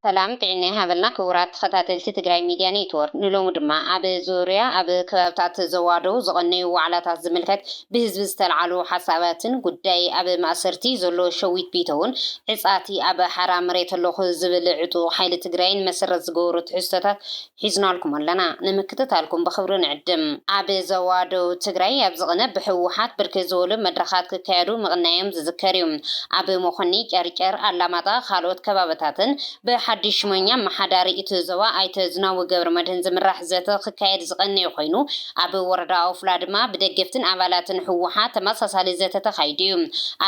ሰላም ጥዕና ይሃበልና ክቡራት ተኸታተልቲ ትግራይ ሚድያ ኔትወርክ። ንሎሚ ድማ ኣብ ዙርያ ኣብ ከባብታት ዞባ ደቡብ ዝቐነዩ ዋዕላታት ዝምልከት ብህዝቢ ዝተልዓሉ ሓሳባትን ጉዳይ ኣብ ማእሰርቲ ዘሎ ሸዊት ቢተውን ዕፃቲ ኣብ ሓራ መሬት ኣለኹ ዝብል ዕጡቕ ሓይሊ ትግራይን መሰረት ዝገበሩ ትሕዝቶታት ሒዝናልኩም ኣለና። ንምክትታልኩም ብኽብሪ ንዕድም። ኣብ ዞባ ደቡብ ትግራይ ኣብዚ ቕነ ብህወሓት ብርክት ዝበሉ መድረኻት ክካየዱ ምቕናዮም ዝዝከር እዩ። ኣብ መኾኒ፣ ጨርጨር፣ ኣላማጣ፣ ካልኦት ከባብታትን ብሓድሽ ሹመኛ ኣመሓዳሪ እቲ ዞባ ኣይተ ዝናቡ ገብረመድህን ዝምራሕ ዘተ ክካየድ ዝቐነየ ኮይኑ፣ ኣብ ወረዳ ኦፍላ ድማ ብደገፍትን ኣባላትን ህወሓት ተመሳሳሊ ዘተ ተኻይዱ እዩ።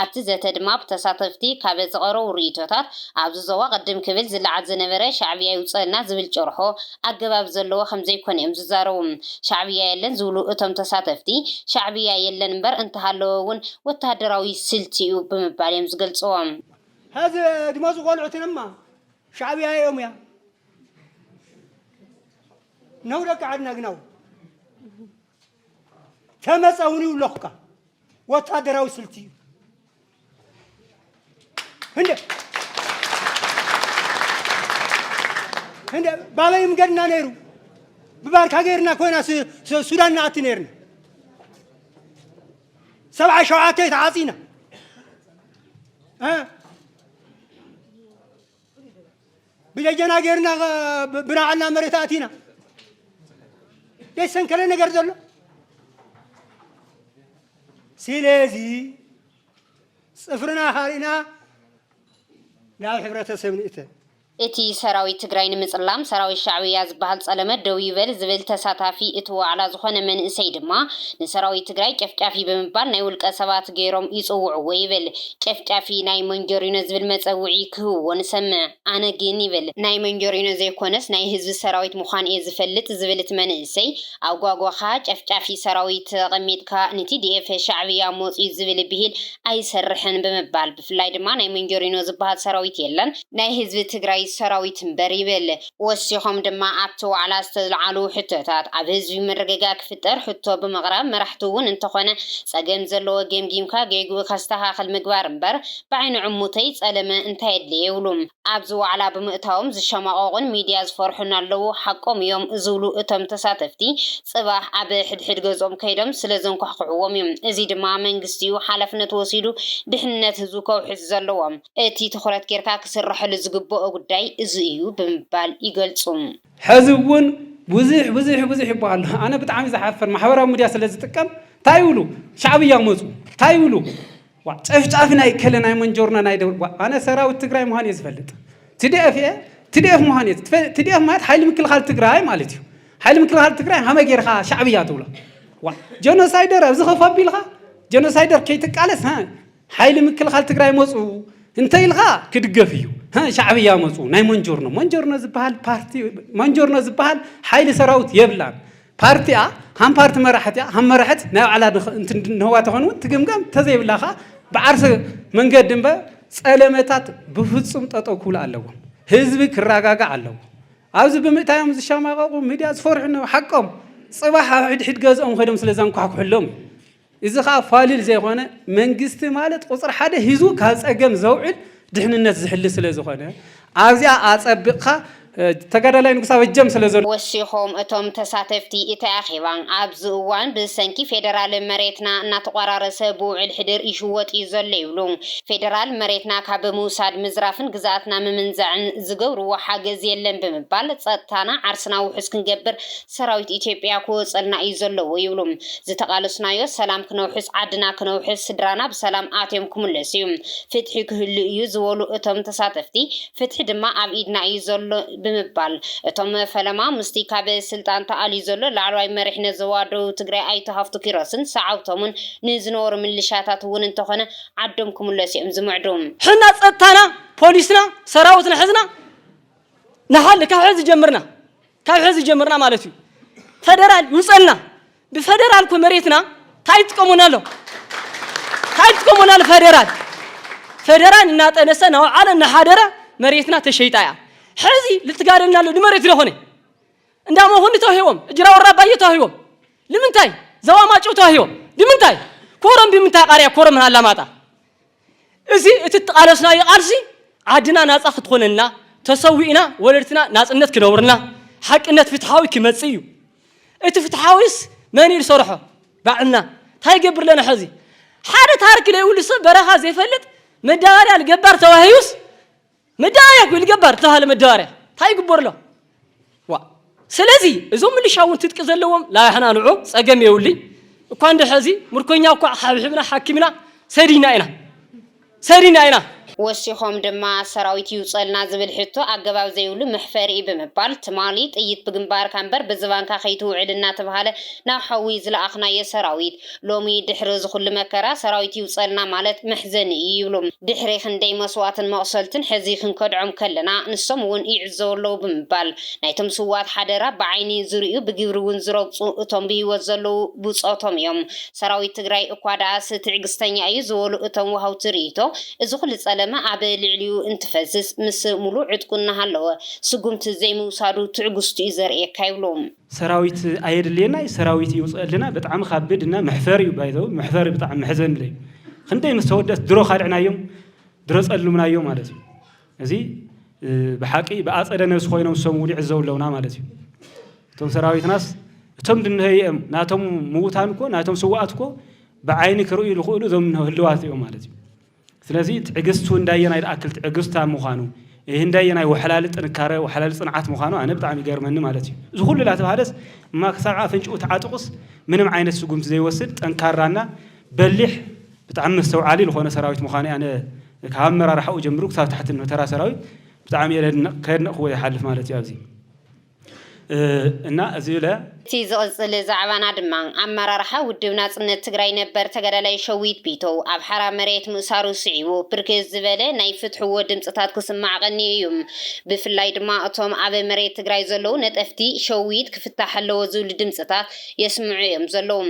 ኣብቲ ዘተ ድማ ብተሳተፍቲ ካብ ዝቐረቡ ርእይቶታት፣ ኣብዚ ዞባ ቅድም ክብል ዝለዓል ዝነበረ ሻዕብያ ይውፀልና ዝብል ጭርሖ ኣገባብ ዘለዎ ከምዘይኮነ እዮም ዝዛረቡ። ሻዕብያ የለን ዝብሉ እቶም ተሳተፍቲ፣ ሻዕብያ የለን እምበር እንተሃለወ እውን ወታደራዊ ስልቲ እዩ ብምባል እዮም ዝገልፅዎ። ሕዚ ድመፁ ቆልዑትንማ ሻዕብያ እዮም እያ። ነው ደቂ ዓድና ግናው ተመፀ እውን ይብለኹካ ወታደራዊ ስልቲ እዩ። እንደ እንደ ባበይ ምገድና ነይሩ ብባርካ ገይርና ኮይና ሱ- ሱ- ሱዳን ንኣቲ ነይርና ሰብዓ ሸውዓተ ተዓፂና እ? ብደጀና ገይርና ብ- ብናዕልና መሬት ኣቲና ደሰንከለ ነገር ዘሎ ስለዚ ፅፍርና ሃሪና ናብ ሕብረተሰብ ንእተ እቲ ሰራዊት ትግራይ ንምፅላም ሰራዊት ሻዕብያ ዝበሃል ፀለመ ደው ይበል ዝብል ተሳታፊ እቲ ዋዕላ ዝኾነ መንእሰይ ድማ ንሰራዊት ትግራይ ጨፍጫፊ ብምባል ናይ ውልቀ ሰባት ገይሮም ይፅውዕዎ ይብል። ጨፍጫፊ ናይ መንጀሪኖ ዝብል መፀውዒ ክህብዎ ንሰምዕ። ኣነ ግን ይብል ናይ መንጀሪኖ ዘይኮነስ ናይ ህዝቢ ሰራዊት ምዃን እየ ዝፈልጥ ዝብል እቲ መንእሰይ ኣብ ጓጓኻ ጨፍጫፊ ሰራዊት ተቐሚጥካ ንቲዲኤፍ ሻዕብያ መፅዩ ዝብል ብሂል ኣይሰርሕን ብምባል ብፍላይ ድማ ናይ መንጀሪኖ ዝበሃል ሰራዊት የለን ናይ ህዝቢ ትግራይ ሰራዊት እምበር ይብል። ወሲኾም ድማ ኣብቲ ዋዕላ ዝተልዓሉ ሕቶታት ኣብ ህዝቢ ምርግጋእ ክፍጠር ሕቶ ብምቕራብ መራሕቲ እውን እንተኾነ ፀገም ዘለዎ ገምጊምካ ጌግኡ ከስተኻኽል ምግባር እምበር ብዓይኒ ዕሙተይ ፀለመ እንታይ የድልየ ይብሉ። ኣብዚ ዋዕላ ብምእታዎም ዝሸማቐቑን ሚድያ ዝፈርሑን ኣለዉ፣ ሓቆም እዮም ዝብሉ እቶም ተሳተፍቲ፣ ፅባሕ ኣብ ሕድሕድ ገዝኦም ከይዶም ስለ ዘንኳሕኩሕዎም እዩ። እዚ ድማ መንግስቲ እዩ ሓላፍነት ወሲዱ ድሕንነት ህዝቡ ከውሕስ ዘለዎ። እቲ ትኹረት ጌርካ ክስረሐሉ ዝግበኦ ጉዳይ እዚ እዩ ብምባል ይገልፁ። ሕዚ እውን ብዙሕ ብዙሕ ብዙሕ ይበሃል ኣሎ። ኣነ ብጣዕሚ ዝሓፍር ማሕበራዊ ሚድያ ስለ ዝጥቀም እንታይ ይብሉ ሻዕብያ መፁ እንታይ ይብሉ ጨፍጫፊ ናይ ከለ ናይ መንጆርና ናይ ደብር ኣነ ሰራዊት ትግራይ ምዃን እየ ዝፈልጥ። ትዲኤፍ እየ ትዲኤፍ ምዃን እየ ትዲኤፍ ማለት ሓይሊ ምክልኻል ትግራይ ማለት እዩ። ሓይሊ ምክልኻል ትግራይ ሃመ ጌርካ ሻዕብያ ትብሎ ጀኖሳይደር ኣብዚ ከፍ ኣቢልካ ጀኖሳይደር ከይትቃለስ ሓይሊ ምክልኻል ትግራይ መፁ እንተ ኢልካ ክድገፍ እዩ። ሻዕብያ መፁ ናይ መንጆርኖ መንጆርኖ ዝበሃል ፓርቲ መንጆርኖ ዝበሃል ሓይሊ ሰራዊት የብላን። ፓርቲኣ ሃም ፓርቲ መራሕት እያ ሃም መራሕት ናይ ባዕላ ንህዋ ተኾን እውን ትግምገም ተዘይብላ ከዓ ብዓርሰ መንገዲ እምበር ፀለመታት ብፍፁም ጠጠው ክብሉ ኣለዎም። ህዝቢ ክረጋጋዕ ኣለዎ። ኣብዚ ብምእታዮም ዝሸማቀቁ ሚድያ ዝፈርሑ እነው ሓቆም ፅባሕ ኣብ ሕድሕድ ገዝኦም ከይዶም ስለ ዘንኳሕኩሕሎም እዩ። እዚ ከዓ ፋሊል ዘይኮነ መንግስቲ ማለት ቁፅሪ ሓደ ሂዙ ካብ ፀገም ዘውዕል ድሕንነት ዝሕሊ ስለ ዝኾነ ኣብዚኣ ኣፀቢቕካ ተጋዳላይ ንጉስ ኣበጀም ስለ ዘሎ። ወሲኾም እቶም ተሳተፍቲ እቲ ኣኼባ ኣብዚ እዋን ብሰንኪ ፌደራል መሬትና እናተቋራረሰ ብውዕል ሕድር ይሽወጥ እዩ ዘሎ ይብሉ። ፌደራል መሬትና ካብ ምውሳድ ምዝራፍን ግዝኣትና ምምንዛዕን ዝገብርዎ ሓገዝ የለን ብምባል ፀጥታና ዓርስና ውሑስ ክንገብር ሰራዊት ኢትዮጵያ ክወፀልና እዩ ዘለዎ ይብሉ። ዝተቓለስናዮ ሰላም ክነውሕስ ዓድና ክነውሕስ ስድራና ብሰላም ኣትዮም ክምለሱ እዩ ፍትሒ ክህሉ እዩ ዝበሉ እቶም ተሳተፍቲ ፍትሒ ድማ ኣብ ኢድና እዩ ዘሎ ብምባል እቶም ፈለማ ምስቲ ካብ ስልጣን ተኣልዩ ዘሎ ላዕለዋይ መሪሕነት ዞባ ደቡብ ትግራይ ኣይተ ሃፍቱ ኪሮስን ሰዓብቶምን ንዝነበሩ ምልሻታት እውን እንተኾነ ዓዶም ክምለሱ እዮም ዝምዕዱ። ሕና ጸጥታና ፖሊስና ሰራዊትና ሕዝና ንሓሊ ካብ ሕዚ ጀምርና ካብ ሕዚ ጀምርና ማለት እዩ። ፈደራል ይውፀልና። ብፈደራል እኮ መሬትና ታይ ይጥቀሙና ኣሎ? ታይ ይጥቀሙና ኣሎ ፈደራል? ፈደራል እናጠነሰ ናውዓለ እናሓደረ መሬትና ተሸይጣ እያ። ሕዚ ልትጋደልና ኣሎ ንመሬት ለኾነ እንዳመኹኒ ተዋሂቦም እጅራ ወራባየ ተዋሂቦም ንምንታይ ዘዋ ማጨው ተዋሂቦም ንምንታይ ኮረም ብምንታይ ቃርያ ኮረም ኣላማጣ እዚ እቲ እተቓለስናዮ ቃልሲ ዓድና ናፃ ክትኾነልና ተሰዊእና ወለድትና ናጽነት ክነብርና፣ ሓቅነት ፍትሓዊ ክመጽእ እዩ። እቲ ፍትሓዊስ መን እዩ ዝሰርሖ? ባዕልና። እንታይ ይገብር ኣለና ሕዚ? ሓደ ታሪክ ለይብሉ ሰብ በረኻ ዘይፈልጥ መዳበርያ ልገባር ተባሂዩስ፣ መዳበርያ እኮ ልገባር ዝተባሃለ መዳበርያ እንታይ ይግበር ኣሎ? ዋ። ስለዚ እዞም ምልሻ እውን ትጥቂ ዘለዎም ላሕና ንዑ ጸገም የብሉይ። እኳ እንደ ሕዚ ምርኮኛ እኳ ሓብሒብና ሓኪምና ሰዲና ኢና። ሰዲና ኢና። ወሲኾም ድማ ሰራዊት ይውፀልና ዝብል ሕቶ ኣገባብ ዘይብሉ መሕፈሪ እዩ ብምባል ትማሊ ጥይት ብግንባርካ እምበር ብዝባንካ ከይትውዕል እናተባሃለ ናብ ሓዊ ዝለኣኽናዮ ሰራዊት ሎሚ ድሕሪ ዝኹሉ መከራ ሰራዊት ይውፀልና ማለት መሕዘኒ እዩ ይብሉ። ድሕሪ ክንደይ መስዋእትን መቑሰልትን ሕዚ ክንከድዖም ከለና ንሶም እውን ይዕዘቡ ኣለዉ ብምባል ናይቶም ስዋት ሓደራ ብዓይኒ ዝርእዩ ብግብሪ እውን ዝረግፁ እቶም ብህይወት ዘለዉ ብፆቶም እዮም። ሰራዊት ትግራይ እኳ ደኣስ ትዕግስተኛ እዩ ዝበሉ እቶም ወሃውቲ ርእይቶ፣ እዚ ኩሉ ጸለመ ኣብ ልዕሊኡ እንትፈስስ ምስ ሙሉእ ዕጥቁ እናሃለወ ስጉምቲ ዘይምውሳዱ ትዕግስቱ እዩ ዘርእየካ ይብሉ። ሰራዊት ኣየድልየና እዩ፣ ሰራዊት ይውፅኣልና ብጣዕሚ ካብድ እና መሕፈር እዩ ባይዘው መሕፈር እዩ ብጣዕሚ መሕዘን እዩ። ክንደይ ምስ ተወደስ ድሮ ካልዕናዮም ድሮ ጸልምናዮ ማለት እዩ። እዚ ብሓቂ ብኣፀደ ነብሲ ኮይኖም እሶም ውሊዕ ዘው ኣለውና ማለት እዩ። እቶም ሰራዊትናስ እቶም ድንሀይኦም ናቶም ምውታን እኮ ናቶም ስዋኣት እኮ ብዓይኒ ክርእዩ ዝኽእሉ እዞም ህልዋት እዮም ማለት እዩ። ስለዚ ትዕግስቱ እንዳየናይ ዝኣክል ትዕግስታ ምዃኑ ይህ እንዳየናይ ወሓላሊ ጥንካረ ወሓላሊ ፅንዓት ምዃኑ ኣነ ብጣዕሚ ይገርመኒ ማለት እዩ። እዚ ኩሉ ላተባሃለስ እማ ክሳብ ኣፍንጭኡ ተዓጥቁስ ምንም ዓይነት ስጉምቲ ዘይወስድ ጠንካራና በሊሕ ብጣዕሚ መስተውዓሊ ዝኾነ ሰራዊት ምዃኑ ኣነ ካብ ኣመራርሓኡ ጀምሩ ክሳብ ታሕቲ ንተራ ሰራዊት ብጣዕሚ እየ ከድንቕ ከየድነቕክዎ ይሓልፍ ማለት እዩ ኣብዚ እና እዚ ለ እቲ ዝቕፅል ዛዕባና ድማ ኣመራርሓ ውድብ ናፅነት ትግራይ ነበር ተጋዳላይ ሸዊት ቢተው ኣብ ሓራ መሬት ምእሳሩ ስዒቡ ብርክት ዝበለ ናይ ፍትሕዎ ድምፅታት ክስማዕ ቀኒዩ እዩ። ብፍላይ ድማ እቶም ኣብ መሬት ትግራይ ዘለዉ ነጠፍቲ ሸዊት ክፍታሕ ኣለዎ ዝብሉ ድምፅታት የስምዑ እዮም ዘለዉ።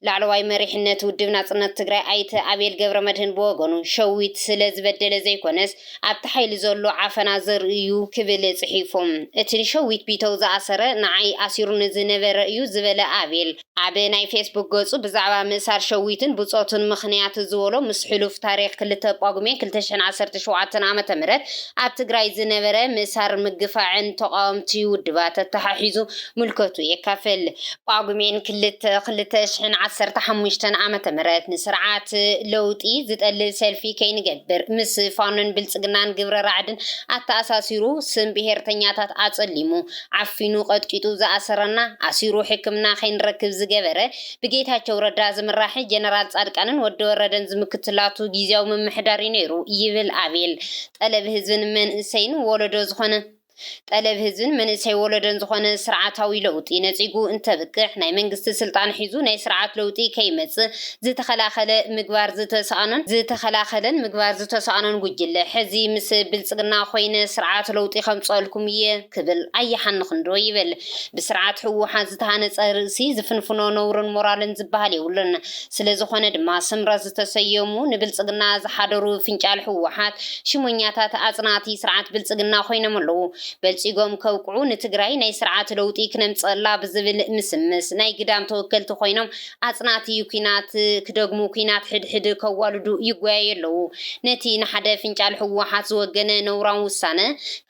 ላዕለዋይ መሪሕነት ውድብ ናፅነት ትግራይ ኣይተ ኣቤል ገብረመድህን ብወገኑ ሸዊት ስለ ዝበደለ ዘይኮነስ ኣብቲ ሓይሊ ዘሎ ዓፈና ዘርኢ እዩ ክብል ፅሒፉ። እቲ ንሸዊት ቢተው ዝኣሰረ ንዓይ ኣሲሩኒ ዝነበረ እዩ ዝበለ ኣቤል ኣብ ናይ ፌስቡክ ገፁ ብዛዕባ ምእሳር ሸዊትን ብፆቱን ምኽንያት ዝበሎ ምስ ሕሉፍ ታሪክ ክልተ ጳጉሜ ክልተ ሽሕን ዓሰርተ ሸውዓተን ዓመተ ምህረት ኣብ ትግራይ ዝነበረ ምእሳር ምግፋዕን ተቓወምቲ ውድባት ኣተሓሒዙ ምልከቱ የካፍል። ጳጉሜን ክልተ ክልተ ሽሕን ዓሰርተ ሓሙሽተን ዓመተ ምህረት ንስርዓት ለውጢ ዝጠልብ ሰልፊ ከይንገብር ምስ ፋኖን ብልፅግናን ግብረ ራዕድን ኣተኣሳሲሩ ስም ብሄርተኛታት ኣፀሊሙ ዓፊኑ ቀጥቂጡ ዝኣሰረና ኣሲሩ ሕክምና ከይንረክብ ዝገበረ ብጌታቸው ረዳ ዝምራሕ ጀነራል ፃድቃንን ወዲ ወረደን ዝምክትላቱ ጊዜያዊ ምምሕዳር እዩ ነይሩ ይብል ኣቤል። ጠለብ ህዝብን መንእሰይን ወለዶ ዝኾነ ጠለብ ህዝብን መንእሰይ ወለዶን ዝኾነ ስርዓታዊ ለውጢ ነፂጉ እንተብቅዕ ናይ መንግስቲ ስልጣን ሒዙ ናይ ስርዓት ለውጢ ከይመፅእ ዝተኸላኸለ ምግባር ዝተሰኣኖን ዝተኸላኸለን ምግባር ዝተሰኣኖን ጉጅለ ሕዚ ምስ ብልፅግና ኮይነ ስርዓት ለውጢ ከምፀልኩም እየ ክብል ኣየሓንኽንዶ ይብል። ብስርዓት ህወሓት ዝተሃነፀ ርእሲ ዝፍንፍኖ ነውርን ሞራልን ዝበሃል የብሉን። ስለዝኾነ ድማ ስምረት ዝተሰየሙ ንብልፅግና ዝሓደሩ ፍንጫል ህወሓት ሽሞኛታት ኣፅናቲ ስርዓት ብልፅግና ኮይኖም ኣለዉ። በልፂጎም ከብቅዑ ንትግራይ ናይ ስርዓት ለውጢ ክነምፀላ ብዝብል ምስምስ ናይ ግዳም ተወከልቲ ኮይኖም ኣፅናቲ ኩናት ክደግሙ ኩናት ሕድሕድ ከዋልዱ ይጓየዩ ኣለዉ። ነቲ ንሓደ ፍንጫል ህወሓት ዝወገነ ነውራም ውሳነ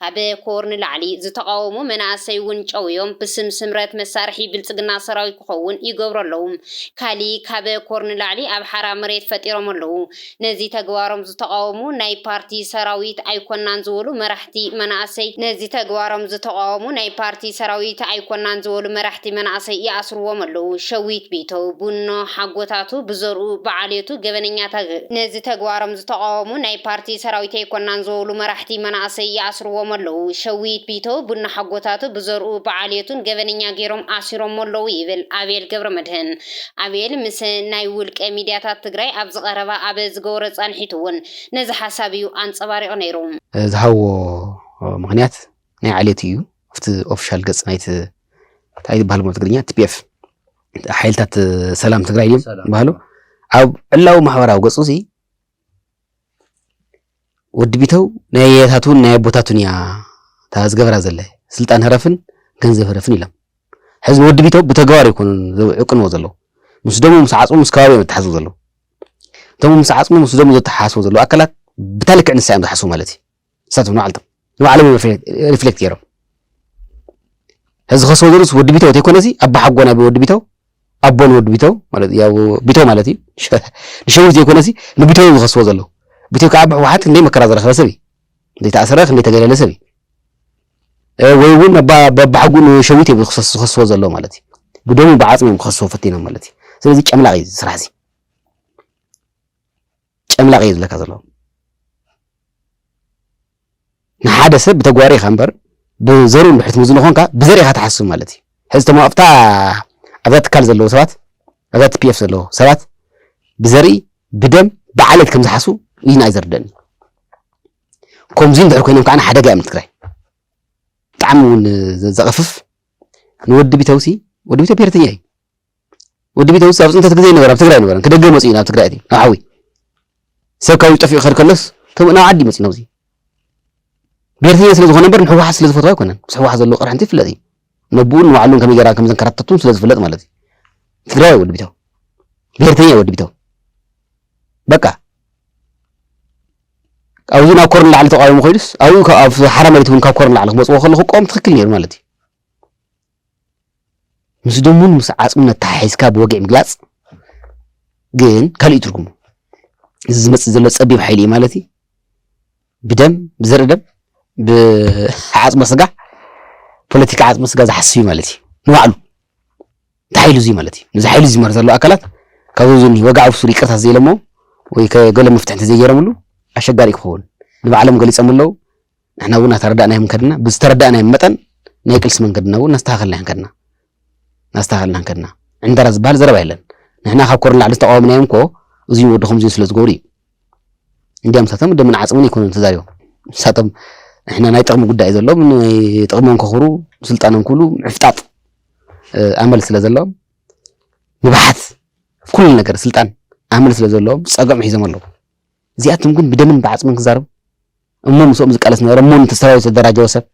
ካብ ኮር ንላዕሊ ዝተቓወሙ መናእሰይ እውን ጨውዮም ብስም ስምረት መሳርሒ ብልፅግና ሰራዊት ክኸውን ይገብሩ ኣለዉ። ካሊ ካብ ኮር ንላዕሊ ኣብ ሓራ መሬት ፈጢሮም ኣለዉ። ነዚ ተግባሮም ዝተቓወሙ ናይ ፓርቲ ሰራዊት ኣይኮናን ዝበሉ መራሕቲ መናእሰይ ነዚ ተግባሮም ዝተቓወሙ ናይ ፓርቲ ሰራዊት ኣይኮናን ዝበሉ መራሕቲ መናእሰይ ይኣስርዎም ኣለዉ። ሸዊት ቢተው፣ ቡኖ ሓጎታቱ ብዘርኡ ብዓሌቱ ገበነኛታት ነዚ ተግባሮም ዝተቓወሙ ናይ ፓርቲ ሰራዊት ኣይኮናን ዝበሉ መራሕቲ መናእሰይ ይኣስርዎም ኣለዉ። ሸዊት ቢተው፣ ቡኖ ሓጎታቱ ብዘርኡ ብዓሌቱን ገበነኛ ገይሮም ኣሲሮሞ ኣለዉ ይብል ኣቤል ገብረመድህን። ኣቤል ምስ ናይ ውልቀ ሚድያታት ትግራይ ኣብዚ ቀረባ ኣብ ዝገበሮ ፃንሒት እውን ነዚ ሓሳብ እዩ ኣንፀባሪቑ ነይሩ። ዝሃብዎ ምኽንያት ናይ ዓሌት እዩ ኣብቲ ኦፊሻል ገፅ ናይቲ እንታይ ዝበሃል ብትግርኛ ቲ ፒ ኤፍ ሓይልታት ሰላም ትግራይ ድዮም ዝበሃሉ ኣብ ዕላዊ ማሕበራዊ ገፁ እዚ ወዲ ቢተው ናይ ኣያታቱን ናይ ኣቦታቱን እያ እታ ዝገበራ ዘለ ስልጣን ህረፍን ገንዘብ ህረፍን ኢሎም ሕዚ ወዲ ቢተው ብተግባር ኣይኮኑን ዝዕቅንዎ ዘለዉ ምስ ደሙ ምስ ዓፅሙ ምስ ከባቢ እዮም ዝተሓስቡ ዘለዉ እቶም ምስ ዓፅሙ ምስ ደሙ ዘተሓሳስቡ ዘለዉ ኣካላት ብታ ልክዕ ንሳ እዮም ዝሓስቡ ማለት እዩ ንሳቶም ንባዕልቶም ንባዕሎም እዮም ሪፍሌክት ገይሮም። ሕዚ ዝኸስዎ ዘለውስ ወዲ ቢተው ተይኮነሲ ኣባ ሓጎ ናይ ወዲ ቢተው ኣቦን ወዲ ቢተው ማለት ያው ቢተው ማለት እዩ። ንሸዊት ዘይኮነሲ ንቢተው እዮም ዝኸስዎ ዘለዉ። ቢተው ከዓ ብህወሓት ክንደይ መከራ ዝረኸበ ሰብ እዩ። ክንደይ ተኣሰረ፣ ክንደይ ተገለለ ሰብ እዩ። ወይ እውን ኣባ ሓጎ ንሸዊት እዮም ዝኸስዎ ዘለዉ ማለት እዩ። ብደሙ ብዓፅሚ እዮም ክኸስዎ ፈቲኖም ማለት እዩ። ስለዚ ጨምላቕ እዩ ስራሕ እዚ። ጨምላቕ እየ ዝብለካ ዘለኹ። ንሓደ ሰብ ብተግባሩ ኢኻ እምበር ብዘርኡ እንድሕር ትምዝኖ ኾንካ ብዘር ኢኻ ትሓስብ ማለት እዩ። ሕዚ እቶም ኣብታ ኣብዛ ትካል ዘለዉ ሰባት ኣብዛ ቲ ፒ ኤፍ ዘለዉ ሰባት ብዘርኢ ብደም ብዓሌት ከም ዝሓስቡ እዩ ንዓይ ዘርደኒ። ከምዚ እንድሕር ኮይኖም ከዓ ሓደጋ እዮም ንትግራይ። ብጣዕሚ እውን ዘቐፍፍ ንወዲ ቢተውሲ ወዲ ቢተው ብሄርተኛ እዩ። ወዲ ቢተውስ ኣብ ፅንተት ግዜ ይነበረ ኣብ ትግራይ ነበረ ክደገ መፅኡ ናብ ትግራይ እቲ ናብ ሓዊ ሰብ ካብ ጠፊኡ ክኸድ ከሎስ ከም ናብ ዓዲ መፅኡ ናብዚ ብሄርተኛ ስለ ዝኾነ እምበር ንሕወሓት ስለ ዝፈትዋ ኣይኮነን። ምስ ሕወሓት ዘለዎ ቅርሕንቲ ይፍለጥ እዩ። ነብኡን ንባዕሉን ከመይ ገይራ ከም ዘንከራተቱን ስለ ዝፍለጥ ማለት እዩ። ትግራይ ወዲ ቢተው ብሄርተኛ ወዲ ቢተው በቃ ኣብዚ ናብ ኮርን ላዕሊ ተቃዊሞ ኮይዱስ ኣብኡ ካብ- ኣብ ሓራ መሬት እውን ካብ ኮርን ላዕሊ ክመፅዎ ከለኹ ቆም ትኽክል ነይሩ ማለት እዩ። ምስ ደሙን ምስ ዓፅሙን ኣተሓሒዝካ ብወግዒ ምግላፅ ግን ካልእ እዩ ትርጉሙ። እዚ ዝመፅእ ዘሎ ፀቢብ ሓይሊ እዩ ማለት እዩ። ብደም ብዘርኢ ደም ብዓፅመ ስጋ ፖለቲካ ዓፅመ ስጋ ዝሓስብ እዩ ማለት እዩ። ንባዕሉ እቲ ሓይሉ እዚ ማለት እዩ። ነዚ ሓይሉ እዚ ማለት ዘሎ ኣካላት ካብዚ ዝኒ ወግዓዊ ብሱር ይቅርታ ዘይለሞ ወይ ከ- ገለ መፍትሒ እንተዘይገይሮምሉ ኣሸጋሪ ክኸውን ንባዕሎም ገሊፆም ኣለዉ። ንሕና እውን እናተረዳእናዮም ከድና ብዝተረዳእናዮም መጠን ናይ ቅልሲ መንገድና እውን እናስተኻኸልና ኢና ከድና እናስተኻኸልና ኢና ከድና። ዕንደራ ዝበሃል ዘረባ የለን። ንሕና ካብ ኮርን ላዕሊ ዝተቃወምናዮም እኮ እዚን ወዲ ከምዚን ስለ ዝገብሩ እዩ። እንዲያም ንሳቶም ደምን ዓፅምን ኣይኮኑን ተዛሪቦም። ንሳቶም ንሕና ናይ ጥቕሚ ጉዳይ ዘለዎም ናይ ጥቕሞም ከኽብሩ ስልጣኖም ክብሉ ምዕፍጣጥ ኣመል ስለ ዘለዎም ንብሓት ኩሉ ነገር ስልጣን ኣመል ስለ ዘለዎም ፀገም ሒዞም ኣለዉ። እዚኣቶም ግን ብደምን ብዓፅምን ክዛረቡ እሞ ምስኦም ዝቃለስ ነበረ እሞ ንተስተባባዩ ዝተደራጀወ ሰብ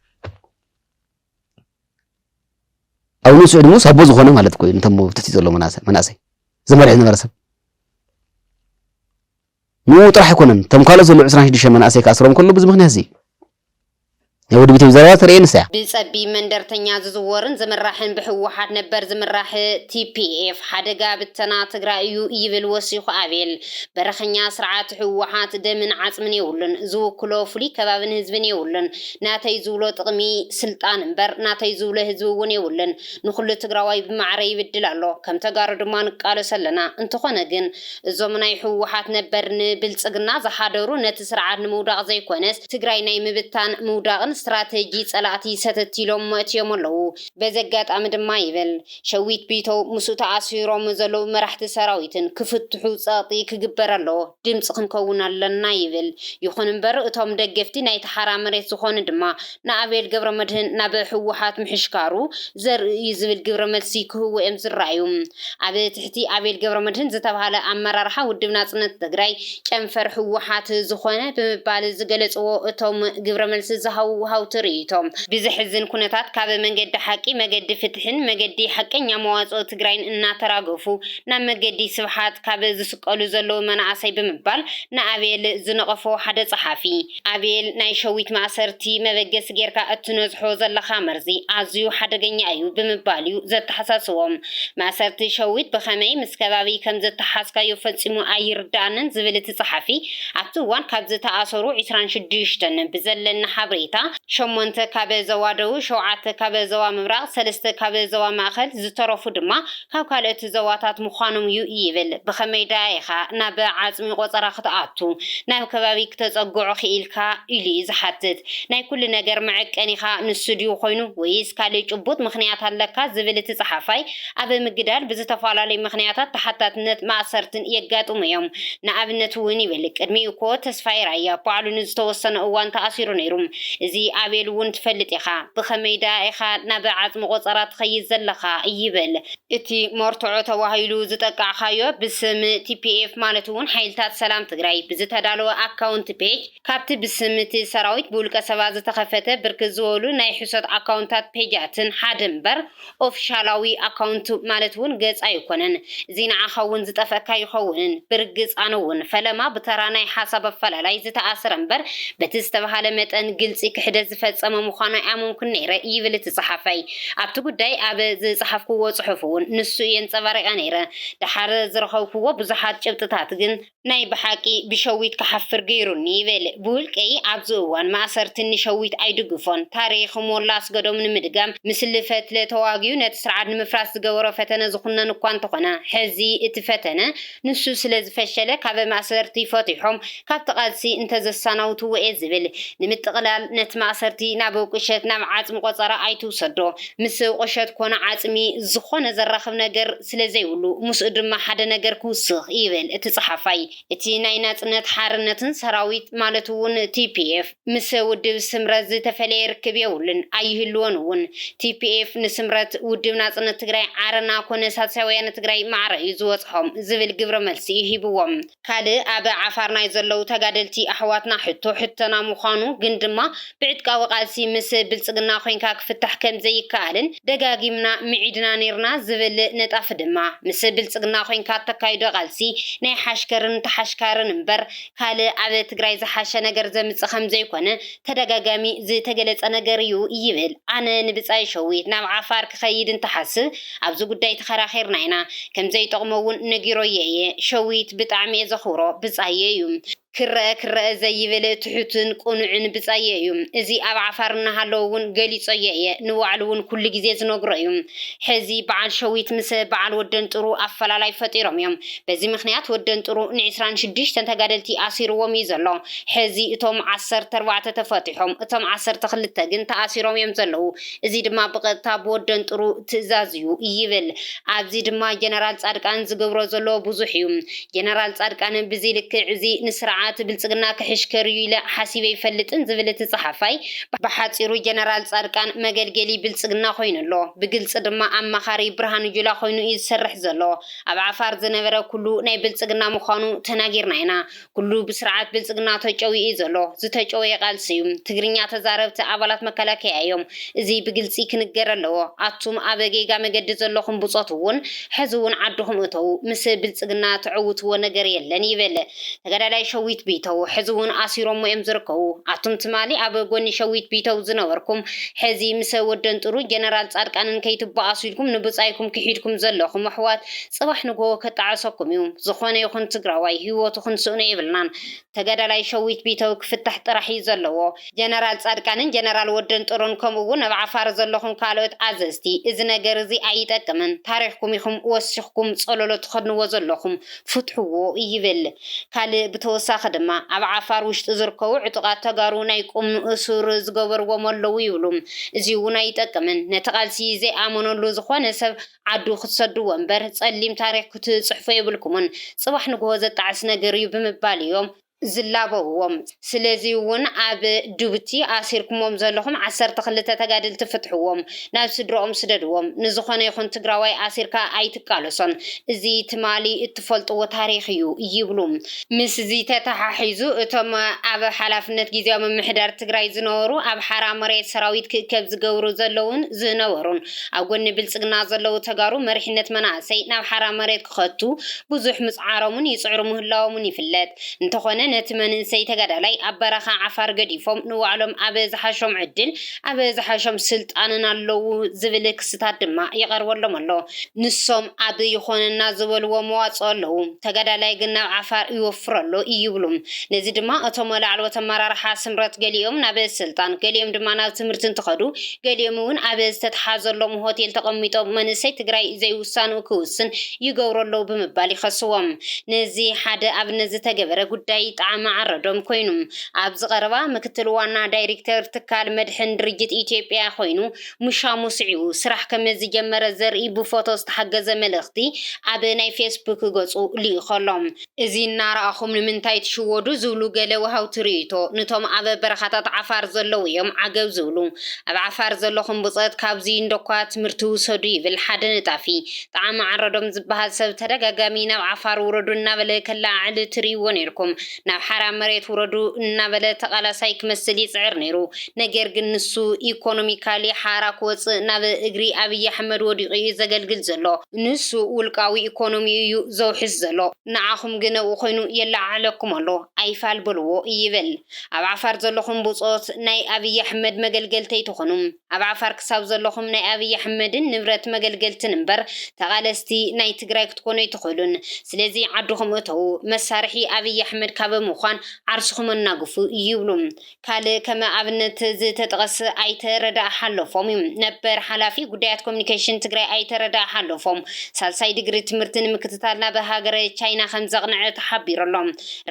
ኣብ ንሱ ዕድሙ ሳቦ ዝኾነ ማለት እኮ እዩ። ነቶም ትሕቲ ዘሎ መናእሰይ መናእሰይ ዝመርሕ ዝነበረ ሰብ ንኡ ጥራሕ ኣይኮነን። እቶም ካልኦት ዘለዉ ዕስራን ሽዱሽተ መናእሰይ ክኣስሮም ከሎ ብዚ ምክንያት እዚ ናይ ወዲ ቤተይ ዘረባ ተርእየኒ እያ። ብጸቢብ መንደርተኛ ዝዝወርን ዝምራሕን ብህወሓት ነበር ዝምራሕ ቲ ፒ ኤፍ ሓደጋ ብተና ትግራይ እዩ ይብል ወሲኹ ኣቤል። በረኸኛ ስርዓት ህወሓት ደምን ዓጽምን የብሉን። ዝውክሎ ፍሉይ ከባብን ህዝብን የብሉን። ናተይ ዝብሎ ጥቕሚ ስልጣን እምበር ናተይ ዝብሎ ህዝቢ እውን የብሉን። ንኹሉ ትግራዋይ ብማዕረ ይብድል ኣሎ። ከም ተጋሩ ድማ ንቃለስ ኣለና። እንተኾነ ግን እዞም ናይ ህወሓት ነበር ንብልጽግና ዝሓደሩ ነቲ ስርዓት ንምውዳቕ ዘይኮነስ ትግራይ ናይ ምብታን ምውዳቕን ስትራተጂ ጸላእቲ ሰተት ኢሎም መእትዮም ኣለዉ። በዚ ኣጋጣሚ ድማ ይብል ሸዊት ቢተው ምስኡ ተኣሲሮም ዘለዉ መራሕቲ ሰራዊትን ክፍትሑ ጸቕጢ ክግበር ኣለዎ። ድምጺ ክንከውን ኣለና ይብል። ይኹን እምበር እቶም ደገፍቲ ናይቲ ሓራ መሬት ዝኾኑ ድማ ንኣቤል ገብረመድህን ናብ ህወሓት ምሕሽካሩ ዘርኢ እዩ ዝብል ግብረ መልሲ ክህቡ እዮም ዝረኣዩ። ኣብ ትሕቲ ኣቤል ገብረመድህን ዝተባህለ ኣመራርሓ ውድብ ናጽነት ትግራይ ጨንፈር ህወሓት ዝኾነ ብምባል ዝገለጽዎ እቶም ግብረ መልሲ ዝሃቡ ወሃብቲ ርእይቶ ብዘሕዝን ኩነታት ካብ መንገዲ ሓቂ፣ መገዲ ፍትሕን መገዲ ሓቀኛ መዋጽኦ ትግራይን እናተራገፉ ናብ መገዲ ስብሓት ካብ ዝስቀሉ ዘለዉ መናእሰይ ብምባል ንኣቤል ዝነቐፎ ሓደ ጸሓፊ፣ ኣቤል ናይ ሸዊት ማእሰርቲ መበገሲ ጌርካ እትነዝሖ ዘለኻ መርዚ ኣዝዩ ሓደገኛ እዩ ብምባል እዩ ዘተሓሳስቦም። ማእሰርቲ ሸዊት ብኸመይ ምስ ከባቢ ከም ዘተሓዝካዮ ፈጺሙ ኣይርድኣንን ዝብል እቲ ጸሓፊ፣ ኣብቲ እዋን ካብ ዝተኣሰሩ ዕስራን ሽዱሽተን ብዘለኒ ሓበሬታ፣ ሸሞንተ ካብ ዞባ ደቡብ፣ ሸውዓተ ካብ ዞባ ምብራቕ፣ ሰለስተ ካብ ዞባ ማእኸል፣ ዝተረፉ ድማ ካብ ካልኦት ዞባታት ምዃኖም እዩ ይብል። ብኸመይ ደኣ ኢኻ ናብ ዓጽሚ ቆጸራ ክትኣቱ፣ ናብ ከባቢ ክተጸግዖ ክኢልካ? ኢሉ እዩ ዝሓትት። ናይ ኩሉ ነገር መዐቀኒኻ ንሱ ድዩ ኮይኑ ወይስ ካልእ ጭቡጥ ምኽንያት ኣለካ? ዝብል እቲ ጸሓፋይ፣ ኣብ ምግዳል ብዝተፈላለዩ ምኽንያታት ተሓታትነት ማእሰርትን የጋጥሙ እዮም። ንኣብነት እውን ይብል፣ ቅድሚኡ እኮ ተስፋይ ራያ ባዕሉ ንዝተወሰነ እዋን ተኣሲሩ ነይሩ። እዚ ኣቤል እውን ትፈልጥ ኢኻ። ብኸመይ ደኣ ኢኻ ናብ ዓጽሚ ቆጸራ ትኸይድ ዘለኻ? ይብል። እቲ መርትዖ ተባሂሉ ዝጠቃዕካዮ ብስም ቲ ፒ ኤፍ ማለት እውን ሓይልታት ሰላም ትግራይ ብዝተዳለወ ኣካውንት ፔጅ ካብቲ ብስም እቲ ሰራዊት ብውልቀ ሰባት ዝተኸፈተ ብርክት ዝበሉ ናይ ሕሶት ኣካውንታት ፔጃትን ሓደ እምበር ኦፊሻላዊ ኣካውንት ማለት እውን ገጽ ኣይኮነን። እዚ ንዓኻ እውን ዝጠፍአካ ይኸውንን። ብርግጽ ኣነ እውን ፈለማ ብተራ ናይ ሓሳብ ኣፈላላይ ዝተኣስረ እምበር በቲ ዝተባህለ መጠን ግልጺ ክሕደ ዝፈጸመ ምዃኑ ኣይኣመንኩን ነይረ ይብል እቲ ጸሓፋይ። ኣብቲ ጉዳይ ኣብ ዝጸሓፍክዎ ጽሑፍ እውን ንሱ የንጸባሪቐ ነይረ። ደሓር ዝረኸብክዎ ብዙሓት ጭብጥታት ግን ናይ ብሓቂ ብሸዊት ክሓፍር ገይሩኒ ይብል። ብውልቀይ ኣብዚ እዋን ማእሰርትን ንሸዊት ኣይድግፎን። ታሪኽ ሞላ ኣስገዶም ንምድጋም፣ ምስሊ ፈትለ ተዋጊኡ ነቲ ስርዓት ንምፍራስ ዝገበሮ ፈተነ ዝኹነን እኳ እንተኾነ፣ ሕዚ እቲ ፈተነ ንሱ ስለ ዝፈሸለ ካብ ማእሰርቲ ፈቲሖም ካብቲ ቃልሲ እንተዘሳናውትዎ እየ ዝብል። ንምጥቕላል ነቲ ማእሰርቲ ናብ ቁሸት ናብ ዓጽሚ ቆጸራ ኣይትውሰዶ። ምስ ቁሸት ኮነ ዓጽሚ ዝኾነ ዘራኽብ ነገር ስለ ዘይብሉ ምስኡ ድማ ሓደ ነገር ክውስኽ ይብል እቲ ጸሓፋይ። እቲ ናይ ናጽነት ሓርነትን ሰራዊት ማለት እውን ቲ ፒ ኤፍ ምስ ውድብ ስምረት ዝተፈለየ ርክብ የብሉን ኣይህልዎን እውን። ቲ ፒ ኤፍ ንስምረት ውድብ ናጽነት ትግራይ ዓረና ኮነ ሳልሳይ ወያነ ትግራይ ማዕረ እዩ ዝወጽሖም ዝብል ግብረ መልሲ ሂብዎም። ካልእ ኣብ ዓፋር ናይ ዘለዉ ተጋደልቲ ኣሕዋትና ሕቶ ሕቶና ምዃኑ ግን ድማ ብዕጥቃዊ ቃልሲ ምስ ብልጽግና ኮይንካ ክፍታሕ ከም ዘይከኣልን ደጋጊምና ምዒድና ነይርና ዝብል ነጣፊ ድማ ምስ ብልጽግና ኮይንካ እተካይዶ ቃልሲ ናይ ሓሽከርን ተሓሽካርን እምበር ካልእ ኣብ ትግራይ ዝሓሸ ነገር ዘምጽእ ከም ዘይኮነ ተደጋጋሚ ዝተገለጸ ነገር እዩ ይብል። ኣነ ንብጻይ ሸዊት ናብ ዓፋር ክኸይድ እንተሓስብ ኣብዚ ጉዳይ ተኸራኺርና ኢና። ከም ዘይጠቕሞ እውን ነጊሮዮ እየ። ሸዊት ብጣዕሚ እየ ዘኽብሮ ብጻየ እዩ። ክረአ ክረአ ዘይብል ትሑትን ቅኑዕን ብጻየ እዩ። እዚ ኣብ ዓፋር እናሃለወ እውን ገሊጾዮ እየ። ንባዕሉ እውን ኩሉ ግዜ ዝነግሮ እዩ። ሕዚ በዓል ሸዊት ምስ በዓል ወደንጥሩ ኣፈላላይ ፈጢሮም እዮም። በዚ ምኽንያት ወደንጥሩ ንዒስራን ሽዱሽተን ተጋደልቲ ኣሲርዎም እዩ ዘሎ። ሕዚ እቶም ዓሰርተ ኣርባዕተ ተፈቲሖም፣ እቶም ዓሰርተ ክልተ ግን ተኣሲሮም እዮም ዘለዉ። እዚ ድማ ብቐጥታ ብወደንጥሩ ትእዛዝ እዩ ይብል። ኣብዚ ድማ ጀነራል ጻድቃን ዝገብሮ ዘሎ ብዙሕ እዩ። ጀነራል ጻድቃን ብዚ ልክዕ እዚ ንስርዓት ብልጽግና ክሕሽከር እዩ ኢለ ሓሲበ ይፈልጥን ዝብል እቲ ጸሓፋይ፣ ብሓጺሩ ጀነራል ጻድቃን መገልገሊ ብልጽግና ኮይኑ ኣሎ። ብግልጺ ድማ ኣማኻሪ ብርሃኑ ጁላ ኮይኑ እዩ ዝሰርሕ ዘሎ። ኣብ ዓፋር ዝነበረ ኩሉ ናይ ብልጽግና ምዃኑ ተናጊርና ኢና። ኩሉ ብስርዓት ብልጽግና ተጨውዩ እዩ ዘሎ። ዝተጨወየ ቃልሲ እዩ። ትግርኛ ተዛረብቲ ኣባላት መከላከያ እዮም። እዚ ብግልጺ ክንገር ኣለዎ። ኣቱም ኣብ ጌጋ መገዲ ዘለኹም ብጾት እውን ሕዚ እውን ዓድኹም እተዉ። ምስ ብልጽግና ትዕውትዎ ነገር የለን ይብል ተጋዳላይ ሸዊት ቢተው። ሕዚ እውን ኣሲሮሞ እዮም ዝርከቡ። ኣቱም ትማሊ ኣብ ጎኒ ሸዊት ቢተው ዝነበርኩም፣ ሕዚ ምስ ወደንጥሩ ጀነራል ጻድቃንን ከይትበኣሱ ኢልኩም ንብጻይኩም ክሒድኩም ዘለኹም ኣሕዋት፣ ጽባሕ ንግሆ ከጣዕሰኩም እዩ። ዝኾነ ይኹን ትግራዋይ ህይወቱ ክንስእኖ የብልናን። ተጋዳላይ ሸዊት ቢተው ክፍታሕ ጥራሕ እዩ ዘለዎ። ጀነራል ጻድቃንን ጀነራል ወደንጥሩን ከምኡ እውን ኣብ ዓፋር ዘለኹም ካልኦት ኣዘዝቲ፣ እዚ ነገር እዚ ኣይጠቅምን። ታሪኽኩም ኢኹም ወሲኽኩም ጸለሎ ትኸድንዎ ዘለኹም። ፍትሕዎ ይብል። ካልእ ብተወሳኺ ድማ ኣብ ዓፋር ውሽጢ ዝርከቡ ዕጡቓት ተጋሩ ናይ ቁም እሱር ዝገበርዎም ኣለዉ ይብሉ። እዚ እውን ኣይጠቅምን። ነቲ ቃልሲ ዘይኣመነሉ ዝኾነ ሰብ ዓዱ ክትሰድዎ እምበር ጸሊም ታሪኽ ክትጽሕፎ የብልኩምን። ጽባሕ ንግሆ ዘጣዕስ ነገር እዩ ብምባል እዮም ዝላበውዎም። ስለዚ እውን ኣብ ዱብቲ ኣሲርኩሞም ዘለኹም ዓሰርተ ክልተ ተጋደልቲ ፍትሕዎም፣ ናብ ስድረኦም ስደድዎም። ንዝኾነ ይኹን ትግራዋይ ኣሲርካ ኣይትቃለሶን። እዚ ትማሊ እትፈልጥዎ ታሪኽ እዩ ይብሉ። ምስዚ ተተሓሒዙ እቶም ኣብ ሓላፍነት ግዝያዊ ምምሕዳር ትግራይ ዝነበሩ ኣብ ሓራ መሬት ሰራዊት ክእከብ ዝገብሩ ዘለውን ዝነበሩን ኣብ ጎኒ ብልጽግና ዘለዉ ተጋሩ መሪሕነት መናእሰይ ናብ ሓራ መሬት ክኸቱ ብዙሕ ምጽዓሮምን ይጽዕሩ ምህላዎምን ይፍለጥ። እንተኾነ ነቲ መንእሰይ ተጋዳላይ ኣብ በረኻ ዓፋር ገዲፎም ንባዕሎም ኣብ ዝሓሾም ዕድል ኣብ ዝሓሾም ስልጣንን ኣለዉ ዝብል ክስታት ድማ ይቐርበሎም ኣሎ። ንሶም ኣብ ይኾነና ዝበልዎ መዋፅኦ ኣለዉ። ተጋዳላይ ግን ናብ ዓፋር ይወፍር ኣሎ ይብሉ። ነዚ ድማ እቶም ላዕለዎት ኣመራርሓ ስምረት ገሊኦም ናብ ስልጣን፣ ገሊኦም ድማ ናብ ትምህርቲ እንትኸዱ፣ ገሊኦም እውን ኣብ ዝተተሓዘሎም ሆቴል ተቐሚጦም መንእሰይ ትግራይ ዘይውሳንኡ ክውስን ይገብሩ ኣለዉ ብምባል ይኸስዎም። ነዚ ሓደ ኣብነት ዝተገበረ ጉዳይ ጣዕመ ዓረዶም ኮይኑ፣ ኣብዚ ቀረባ ምክትል ዋና ዳይሬክተር ትካል መድሕን ድርጅት ኢትዮጵያ ኮይኑ ምሻሙ ስዒቡ ስራሕ ከም ዝጀመረ ዘርኢ ብፎቶ ዝተሓገዘ መልእኽቲ ኣብ ናይ ፌስቡክ ገፁ ልኢኾ ኣሎ። እዚ እናረኣኹም ንምንታይ ትሽወዱ ዝብሉ ገለ ወሃውቲ ርእይቶ፣ ነቶም ኣብ በረኻታት ዓፋር ዘለዉ እዮም ዓገብ ዝብሉ። ኣብ ዓፋር ዘለኹም ብጾት ካብዚ እንደኳ ትምህርቲ ውሰዱ ይብል ሓደ ነጣፊ። ጣዕመ ዓረዶም ዝበሃል ሰብ ተደጋጋሚ ናብ ዓፋር ውረዱ እናበለ ከለዓዕል ትርእይዎ ነይርኩም። ናብ ሓራ መሬት ውረዱ እናበለ ተቓላሳይ ክመስል ይጽዕር ነይሩ። ነገር ግን ንሱ ኢኮኖሚካሊ ሓራ ክወጽእ ናብ እግሪ ኣብይ ኣሕመድ ወዲቑ እዩ ዘገልግል ዘሎ። ንሱ ውልቃዊ ኢኮኖሚ እዩ ዘውሕስ ዘሎ። ንዓኹም ግን ኣብኡ ኮይኑ የለዓዕለኩም ኣሎ። ኣይፋል በልዎ ይብል። ኣብ ዓፋር ዘለኹም ብጾት ናይ ኣብይ ኣሕመድ መገልገልቲ ኣይትኾኑም። ኣብ ዓፋር ክሳብ ዘለኹም ናይ ኣብይ ኣሕመድን ንብረት መገልገልትን እምበር ተቓለስቲ ናይ ትግራይ ክትኮኑ ኣይትኽእሉን። ስለዚ ዓድኹም እተዉ፣ መሳርሒ ኣብይ ኣሕመድ ካብ ምዃን ዓርስኹም ኣናግፉ ይብሉ። ካልእ ከም ኣብነት ዝተጠቐሰ ኣይተ ረዳእ ሓለፎም እዩ። ነበር ሓላፊ ጉዳያት ኮሚኒኬሽን ትግራይ ኣይተ ረዳእ ሓለፎም ሳልሳይ ዲግሪ ትምህርቲ ንምክትታል ናብ ሃገረ ቻይና ከም ዘቕንዐ ተሓቢሩ ኣሎ።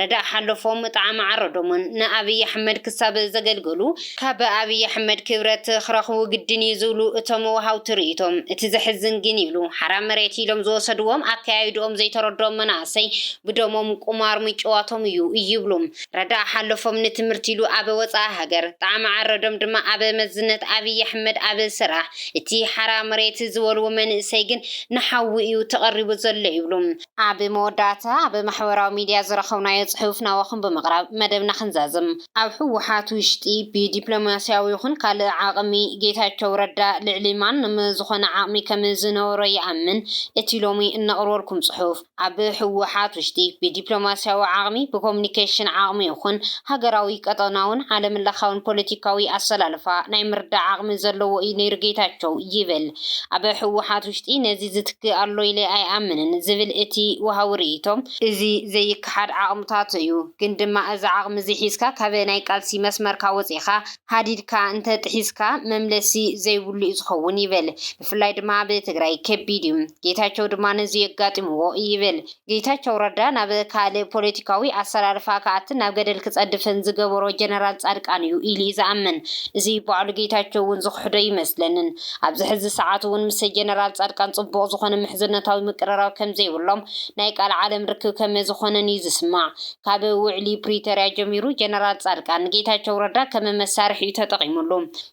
ረዳእ ሓለፎም ጣዕሚ ዓረዶምን ንኣብይ ኣሕመድ ክሳብ ዘገልገሉ ካብ ኣብይ ኣሕመድ ክብረት ክረኽቡ ግድን እዩ ዝብሉ እቶም ወሃውቲ ርእይቶ። እቲ ዘሕዝን ግን ይብሉ ሓራ መሬት ኢሎም ዝወሰድዎም ኣከያይድኦም ዘይተረድኦም መናእሰይ ብደሞም ቁማር ምጭዋቶም እዩ ይብሉ። ረዳእ ሓለፎም ንትምህርቲ ኢሉ ኣብ ወፃኢ ሃገር ጣዕሚ ዓረዶም ድማ ኣብ መዝነት ኣብይ ኣሕመድ ኣብ ስራሕ እቲ ሓራ መሬት ዝበልዎ መንእሰይ ግን ንሓዊ እዩ ተቐሪቡ ዘሎ ይብሉ። ኣብ መወዳእታ ኣብ ማሕበራዊ ሚድያ ዝረኸብናዮ ፅሑፍ ናባኹም ብምቕራብ መደብና ክንዛዝም። ኣብ ህወሓት ውሽጢ ብዲፕሎማስያዊ ይኹን ካልእ ዓቕሚ ጌታቸው ረዳ ልዕሊ ማንም ዝኾነ ዓቕሚ ከም ዝነበሮ ይኣምን። እቲ ሎሚ እነቕርበልኩም ፅሑፍ ኣብ ህወሓት ውሽጢ ብዲፕሎማስያዊ ዓቕሚ፣ ብኮሙኒኬሽን ዓቕሚ ይኹን ሃገራዊ፣ ቀጠናውን ዓለምለኻውን ፖለቲካዊ ኣሰላልፋ ናይ ምርዳእ ዓቕሚ ዘለዎ እዩ ነይሩ ጌታቸው ይብል። ኣብ ህወሓት ውሽጢ ነዚ ዝትክእ ኣሎ ኢለ ኣይኣምንን ዝብል እቲ ወሃዊ ርእይቶ፣ እዚ ዘይከሓድ ዓቕምታቱ እዩ። ግን ድማ እዚ ዓቕሚ እዚ ሒዝካ ካብ ናይ ቃልሲ መስመርካ ወፂኻ ሃዲድካ እንተጥሒዝካ መምለሲ ዘይብሉ እዩ ዝኸውን ይብል። ብፍላይ ድማ ኣብ ትግራይ ከቢድ እዩ። ጌታቸው ድማ ነዚ የጋጥምዎ ይብል። ጌታቸው ረዳ ናብ ካልእ ፖለቲካዊ ኣሰላልፋ ክኣትን ናብ ገደል ክጸድፍን ዝገበሮ ጀነራል ጻድቃን እዩ ኢሉ እዩ ዝኣምን። እዚ ባዕሉ ጌታቸው እውን ዝኽሕዶ ይመስለንን። ኣብዚ ሕዚ ሰዓት እውን ምስ ጀነራል ጻድቃን ጽቡቕ ዝኾነ ምሕዝነታዊ ምቅርራብ ከም ዘይብሎም ናይ ቃል ዓለም ርክብ ከም ዝኾነን እዩ ዝስማዕ። ካብ ውዕሊ ፕሪቶርያ ጀሚሩ ጀነራል ጻድቃን ንጌታቸው ረዳ ከም መሳርሒ እዩ ተጠቒሙሉ።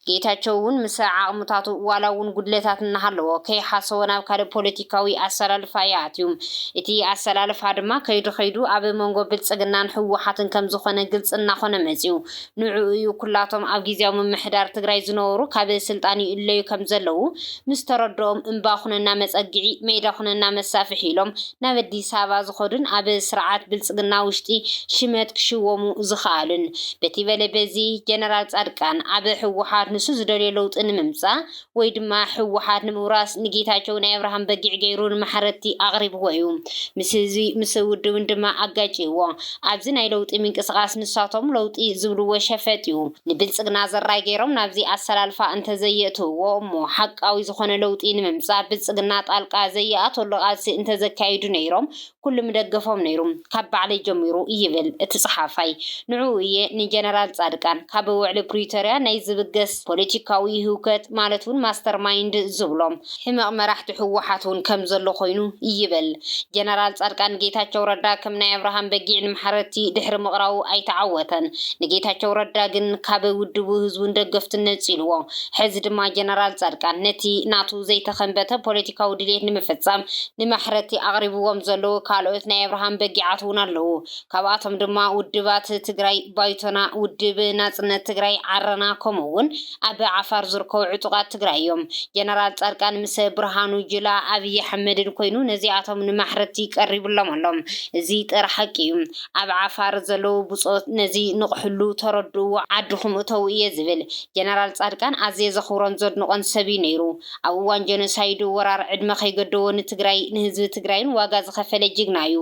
ጌታቸው እውን ምስ ዓቕምታቱ ዋላ እውን ጉድለታት እናሃለዎ ከይሓሰቦ ናብ ካልእ ፖለቲካዊ ኣሰላልፋ እዩ ኣትዩ። እቲ ኣሰላልፋ ድማ ከይዱ ከይዱ ኣብ መንጎ ብልጽግናን ህወሓትን ከም ዝኾነ ግልጺ እናኾነ መጺኡ። ንዕኡ እዩ ኩላቶም ኣብ ግዝያዊ ምምሕዳር ትግራይ ዝነበሩ ካብ ስልጣን ይእለዩ ከም ዘለዉ ምስ ተረድኦም እምባ ኩነና መጸግዒ፣ ሜዳ ኩነና መሳፍሒ ኢሎም ናብ ኣዲስ ኣበባ ዝኸዱን ኣብ ስርዓት ብልጽግና ውሽጢ ሽመት ክሽወሙ ዝኸኣሉን። በቲ በለ በዚ ጀነራል ጻድቃን ኣብ ህወሓት ንሱ ዝደልዮ ለውጢ ንምምጻእ ወይ ድማ ህወሓት ንምውራስ ንጌታቸው ናይ ኣብርሃም በጊዕ ገይሩ ንማሕረቲ ኣቕሪብዎ እዩ። ምስ ህዝቢ ምስ ውድብን ድማ ኣጋጭዎ። ኣብዚ ናይ ለውጢ ምንቅስቓስ ንሳቶም ለውጢ ዝብልዎ ሸፈጥ እዩ። ንብልጽግና ዘራይ ገይሮም ናብዚ ኣሰላልፋ እንተዘየእትውዎ እሞ ሓቃዊ ዝኾነ ለውጢ ንምምጻእ ብልጽግና ጣልቃ ዘይኣተሉ ቃልሲ እንተዘካይዱ ነይሮም ኩሉ ምደገፎም ነይሩ፣ ካብ ባዕለይ ጀሚሩ ይብል እቲ ጸሓፋይ። ንዕኡ እየ ንጀነራል ጻድቃን ካብ ውዕሊ ፕሪቶርያ ናይ ዝብገስ ፖለቲካዊ ህውከት ማለት እውን ማስተር ማይንድ ዝብሎም። ሕመቕ መራሕቲ ህወሓት እውን ከም ዘሎ ኮይኑ ይብል። ጀነራል ጻድቃን ጌታቸው ረዳ ከም ናይ ኣብርሃም በጊዕ ንማሕረቲ ድሕሪ ምቕራቡ ኣይተዓወተን። ንጌታቸው ረዳ ግን ካብ ውድቡ ህዝቡን ደገፍቱን ነጺልዎ። ሕዚ ድማ ጀነራል ጻድቃን ነቲ ናቱ ዘይተኸንበተ ፖለቲካዊ ድሌት ንምፍጻም ንማሕረቲ ኣቕሪብዎም ዘለዉ ካልኦት ናይ ኣብርሃም በጊዓት እውን ኣለዉ። ካብኣቶም ድማ ውድባት ትግራይ ባይቶና፣ ውድብ ናጽነት ትግራይ ዓረና፣ ከምኡ እውን ኣብ ዓፋር ዝርከቡ ዕጡቓት ትግራይ እዮም። ጀነራል ጻድቃን ምስ ብርሃኑ ጁላ፣ ኣብይ ኣሕመድን ኮይኑ ነዚኣቶም ንማሕረቲ ቀሪብሎም ኣሎ። እዚ ጥረ ሓቂ እዩ። ኣብ ዓፋር ዘለዉ ብጾት ነዚ ንቕሕሉ፣ ተረድእዎ፣ ዓድኹም እተዉ እየ ዝብል። ጀነራል ጻድቃን ኣዝየ ዘኽብሮን ዘድንቖን ሰብ እዩ ነይሩ። ኣብ እዋን ጀኖሳይድ ወራር ዕድመ ከይገደቦ ንትግራይ ንህዝቢ ትግራይን ዋጋ ዝኸፈለ ጅግና እዩ።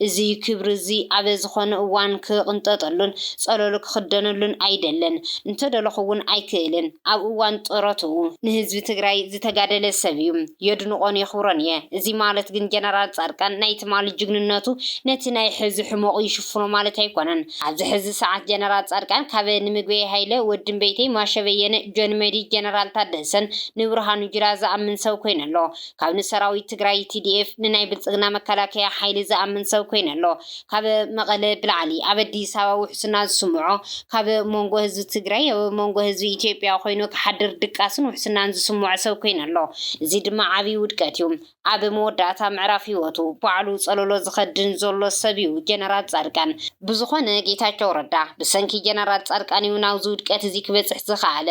እዚ ክብሪ እዚ ኣብ ዝኾነ እዋን ክቕንጠጠሉን ጸለሉ ክኽደነሉን ኣይደልን። እንተደለኹ እውን ኣይክእልን። ኣብ እዋን ጥረትኡ ንህዝቢ ትግራይ ዝተጋደለ ሰብ እዩ። የድንቖን የኽብሮን እየ። እዚ ማለት ግን ጀነራል ጻድቃን ናይ ትማሊ ጅግንነቱ ነቲ ናይ ሕዚ ሕመቑ ይሽፍኖ ማለት ኣይኮነን። ኣብዚ ሕዚ ሰዓት ጀነራል ጻድቃን ካብ ንምግበይ ሃይለ፣ ወዲ እምበይተይ፣ ማሸ በየነ፣ ጆን መዲድ፣ ጀነራል ታደሰን ንብርሃኑ ጁላ ዝኣምን ሰብ ኮይነ ኣሎ። ካብ ንሰራዊት ትግራይ ቲ ዲ ኤፍ ንናይ ብልጽግና መከላከያ ሓይሊ ዝኣምን ሰብ ኮይነ ኣሎ። ካብ መቐለ ብላዕሊ ኣብ ኣዲስ ኣበባ ውሕስና ዝስምዖ፣ ካብ መንጎ ህዝቢ ትግራይ ኣብ መንጎ ህዝቢ ኢትዮጵያ ኮይኑ ክሓድር ድቃስን ውሕስናን ዝስምዖ ሰብ ኮይነ ኣሎ። እዚ ድማ ዓብዪ ውድቀት እዩ። ኣብ መወዳእታ ምዕራፍ ህይወቱ ባዕሉ ጸለሎ ዝኸድን ዘሎ ሰብ እዩ ጀነራል ጻድቃን። ብዝኾነ ጌታቸው ረዳ ብሰንኪ ጀነራል ጻድቃን እዩ ናብዚ ውድቀት እዚ ክበጽሕ ዝኸኣለ።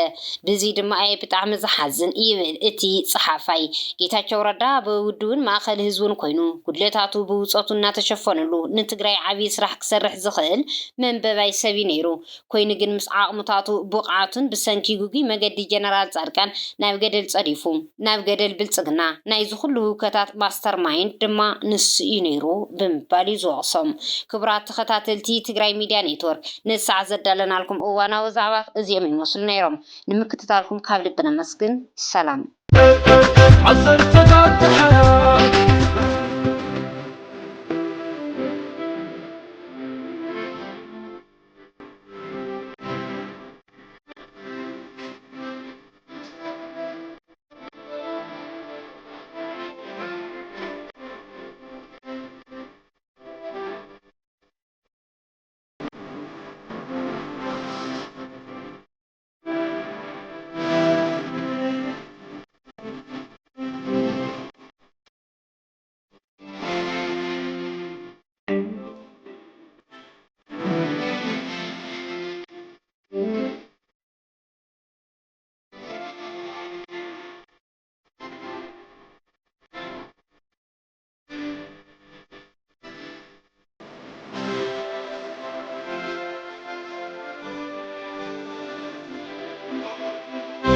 ብዚ ድማ እየ ብጣዕሚ ዝሓዝን ይብል እቲ ጸሓፋይ። ጌታቸው ረዳ ብውድብን ማእኸል ህዝብን ኮይኑ ጉድለታቱ ብውጸቱ እናተሸፈንሉ ንትግራይ ዓብዪ ስራሕ ክሰርሕ ዝኽእል መንበባይ ሰብ እዩ ነይሩ። ኮይኑ ግን ምስ ዓቕምታቱ ብቕዓቱን ብሰንኪ ግጉይ መገዲ ጀነራል ጻድቃን ናብ ገደል ጸዲፉ፣ ናብ ገደል ብልጽግና። ናይዚ ኩሉ ህውከታት ማስተር ማይንድ ድማ ንሱ እዩ ነይሩ ብምባል እዩ ዝወቕሶም። ክቡራት ተኸታተልቲ ትግራይ ሚድያ ኔትወርክ፣ ንሰዓት ዘዳለናልኩም እዋናዊ ዛዕባት እዚኦም ይመስሉ ነይሮም። ንምክትታልኩም ካብ ልቢ ነመስግን። ሰላም። ዓሰርተ